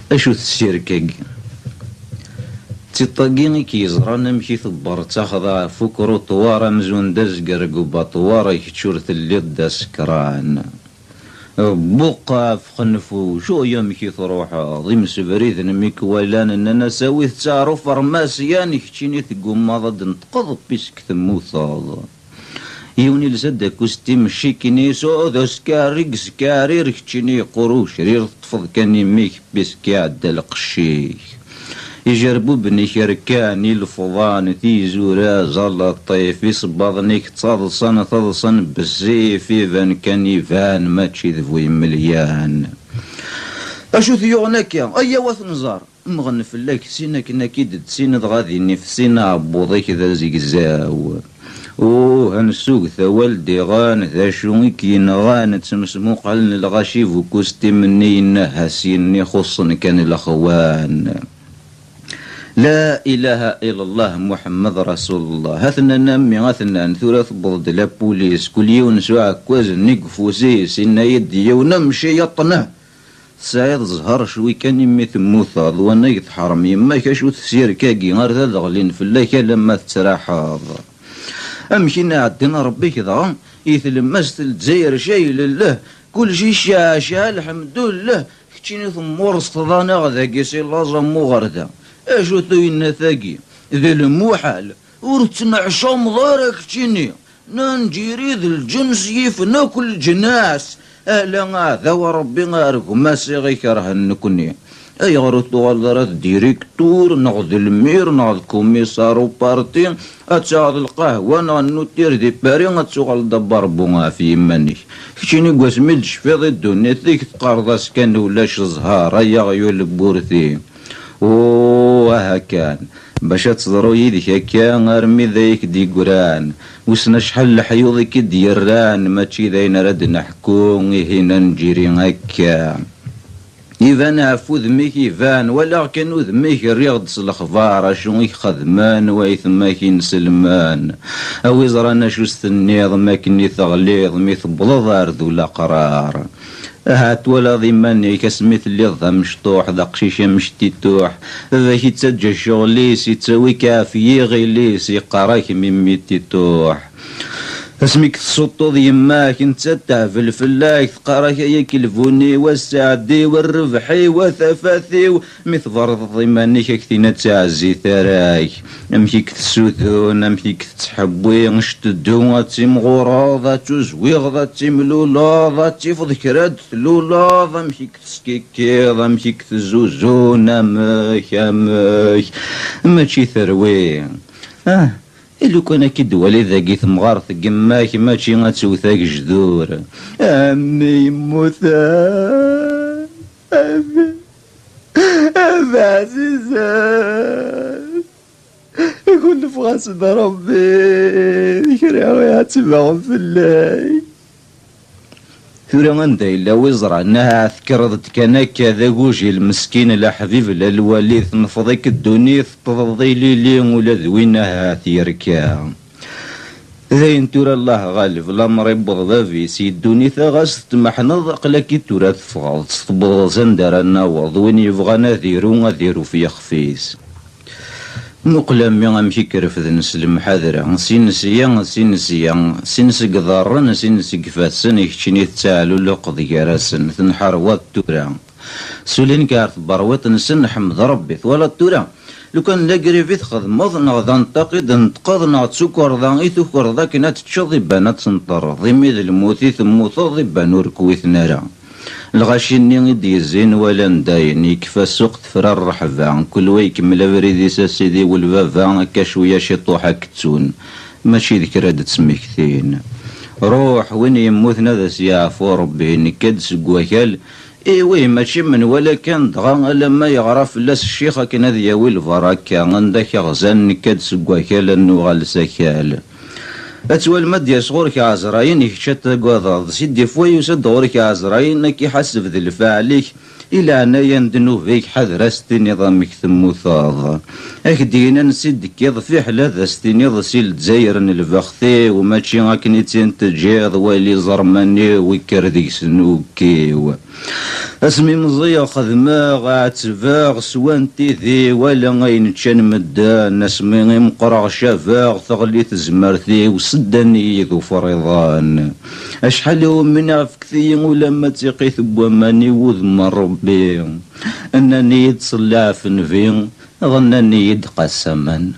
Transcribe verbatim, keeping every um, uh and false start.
Acu tessirk-agi? D tiṭ-agi i k-yeẓran amek i tebberttaxeḍ ɣef ukruṭwar amzun d azger deg ubaṭwar, kečč ur telliḍ d asekran. Buqqa ɣef xenfuc, uy amek i truḥeḍ, imsebriden mi k-walan nnan-as awi-t ar ufermasyan, keččini teggummaḍ ad d-tneṭqeḍ, puisque temmuteḍ. Yiwen ilsa-d akustim ccikini, suɛud askarrig skarir, keččini yeqqur ucrir, teṭṭfeḍ kan imi-k, puisque iɛedda lqecc-ik. Ijerbuben-ik rkan, ilefḍan, tizura, zalaṭif, isebbaḍen-ik ttaḍsan, taḍsa n bessif, iban kan iban, mačči d bu imelyan. Acu t-yuɣen akka? Ayya, wa t-nẓer. Mmɣen fell-ak sin akken ad k-id-ttinen, dɣa din ifsin aɛebbuḍ-ik d azegzaw. Uh, ansug tawal diɣen, d acu i k-yenɣan? Ttmesmuqalen lɣaci bu kustim-nni, yenna-as yenni xuṣṣen kan lexwan. La ilaha illallah Muḥemmed Rasulullah. Atnan a mmi, atnan, tura tewweḍ-d la police, kul yiwen s uɛekkaz-nni deg ufus-is, yenna-yi-d yiwen amciyaṭ-neh. Tesɛiḍ zzher cwi kan imi temmuteḍ, wanag teḥrem yemma-k, acu tessirk-agi, ar d ad ɣlin fell-ak alamma tettraḥeḍ. Amek i n-iɛeddan Rebbi-k dɣa i tlemmast n Lezzayer, cay lellah, kullec icceɛceɛ, lḥemdullah, keččini temmurseḍ anaɣ dagi si laẓ am uɣerda. Acu-t uyenna-tagi? D lmuḥal, ur tettneḥcameḍ ara keččini. Nanǧiri d lǧens yifen akk leǧnas, ala aɛdaw n Rebbi ar gma-s i ɣ-ikerhen nekni. Ayɣer ur tuɣaleḍ ara d diriktur, neɣ d lmir, neɣ d kumiṣar uparti, ad taɣeḍ lqahwa neɣ nnutir di Paris, ad tuɣaleḍ d abarbu ɣef yiman-ik. Keččini deg wasmi d-tecfiḍ i ddunit-ik, teqqareḍ-as kan ulac zzher, ay aɣyul n wurti. Uh, aha kan, bac ad teḍru yid-k akka, armi d ay k-d-yeggran. Wissen acḥal leḥyuḍ i k-id-yerran, mačči d ayen ara d-neḥku, ihi nanǧiri akka. Iban ɣef udem-ik, iban, walaɣ kan udem-ik, rriɣ-d s lexbar, acu i k-xedmen waytma-k inselmen. A wi ẓran acu s-tenniḍ, makken i teɣliḍ, mi tewwḍeḍ ar d ulaqrar. Ahat twalaḍ iman-ik asmi telliḍ d amecṭuḥ, d aqcic amectituḥ, baba-k ittaǧǧa ccɣel-is, ittawi-k ɣef yiɣil-is, yeqqar-ak mimmi tituḥ. Asmi k-tessuṭṭuḍ yemma-k, nettat tehbel fell-ak, teqqar-ak ay akelbun-iw, a sseɛd-iw, a rrbeḥ-iw, a tafat-iw. Mi tberrdeḍ iman-ik, a k-tina d taɛezzit ara-k. Amek i k-tessudun, amek i k-tettḥewwi, cteddu ad timɣureḍ, ad tuzwiɣeḍ, ad timluleḍ, ad tifeḍ kra d-tluleḍ, amek i k-teskikkiḍ, amek i k-tezzuzun, amek, amek, mačči terwi. Ah, i lukan ad k-id-twali dagi temɣart n yemma-k, mačči ad tewwet agejdur. A mmi yemmuten, a mmi, a mmi ɛzizen. Kullefɣ-asen Rebbi, kra iɛettbeɣ fell-ak. Tura anda yella wi ẓran, ahat tekkreḍ-d kan akka d agujil meskin, la ḥbib la lwali, tenfeḍ-ik ddunit, teṭṭḍeḍ ilili, ula d win ahat yerka. Dayen tura Allah ɣaleb, lamer iwweḍ bab-is, i ddunit a ɣas tetmeḥneḍ, aql-ak-id tura teffɣeḍ, tewwḍeḍ s anda ara naweḍ, win yebɣan ad iru, ad iru f yixef-is. Muqel a mmi amek i k-refden s lemḥadra, sin sya, sin sya, sin seg iḍarren, sin seg ifassen, i keččini tettaɛluluqeḍ gar-asen, tenḥerwaḍ tura. Sulin-k ɣer tberwiṭ-nsen, ḥmed Rebbi. Twalaḍ tura? Lukan d agrib i txedmeḍ, neɣ d anṭaq i d-tneṭqeḍ, neɣ d tukerḍa i tukerḍ akken ad teččeḍ, iban ad tenṭerreḍ. Imi d lmut i temmuteḍ, iban ur k-witen ara. Lɣaci-nni i d-yezzin walan dayen, yekfa ssuq tefra rreḥba, kul wa ikemmel abrid-is a sidi u lbaba, akka cwiya ciṭuḥ ad k-ttun, mačči d kra d-ttmektin. Ruḥ, win yemmuten ad as-yeɛfu Rebbi, nekka-d seg wakal, iwih, mačči menwala kan, dɣa alamma yeɣra fell-as ccix akken ad yawi lbaraka, anda k-ɣzan, nekka-d seg wakal, ad nuɣal s akal. Ad twalem ad d-yas ɣur-k Ɛezrayen, kečč ad tagadeḍ. Si difwa yusa-d ɣur-k Ɛezrayen, ad k-iḥaseb d lfeɛl-ik, I leɛnaya n ddnub-ik, ḥader a s-tiniḍ amek temmuteḍ. Ak-d-yennan si d-tekkiḍ, fiḥel ad as-tiniḍ si Lezzayer n lbext-iw, mačči akken i tt-in-teǧǧiḍ, wali iẓerman-iw, ikker deg-sen ukkiw. Asmi meẓẓiyeɣ xedmeɣ, ɛettbeɣ, swan tidi, wala ayen ččan medden, asmi i meqqreɣ cabeɣ, teɣli tezmert-iw, seddan-iyi d ufriḍen. Acḥal i umineɣ, fket-iyi ulamma d tiqit n waman i wudem n Ṛebbi. Nnan-iyi-d ṣelleɛ ɣef nnbi, ɣennan-iyi-d qassaman.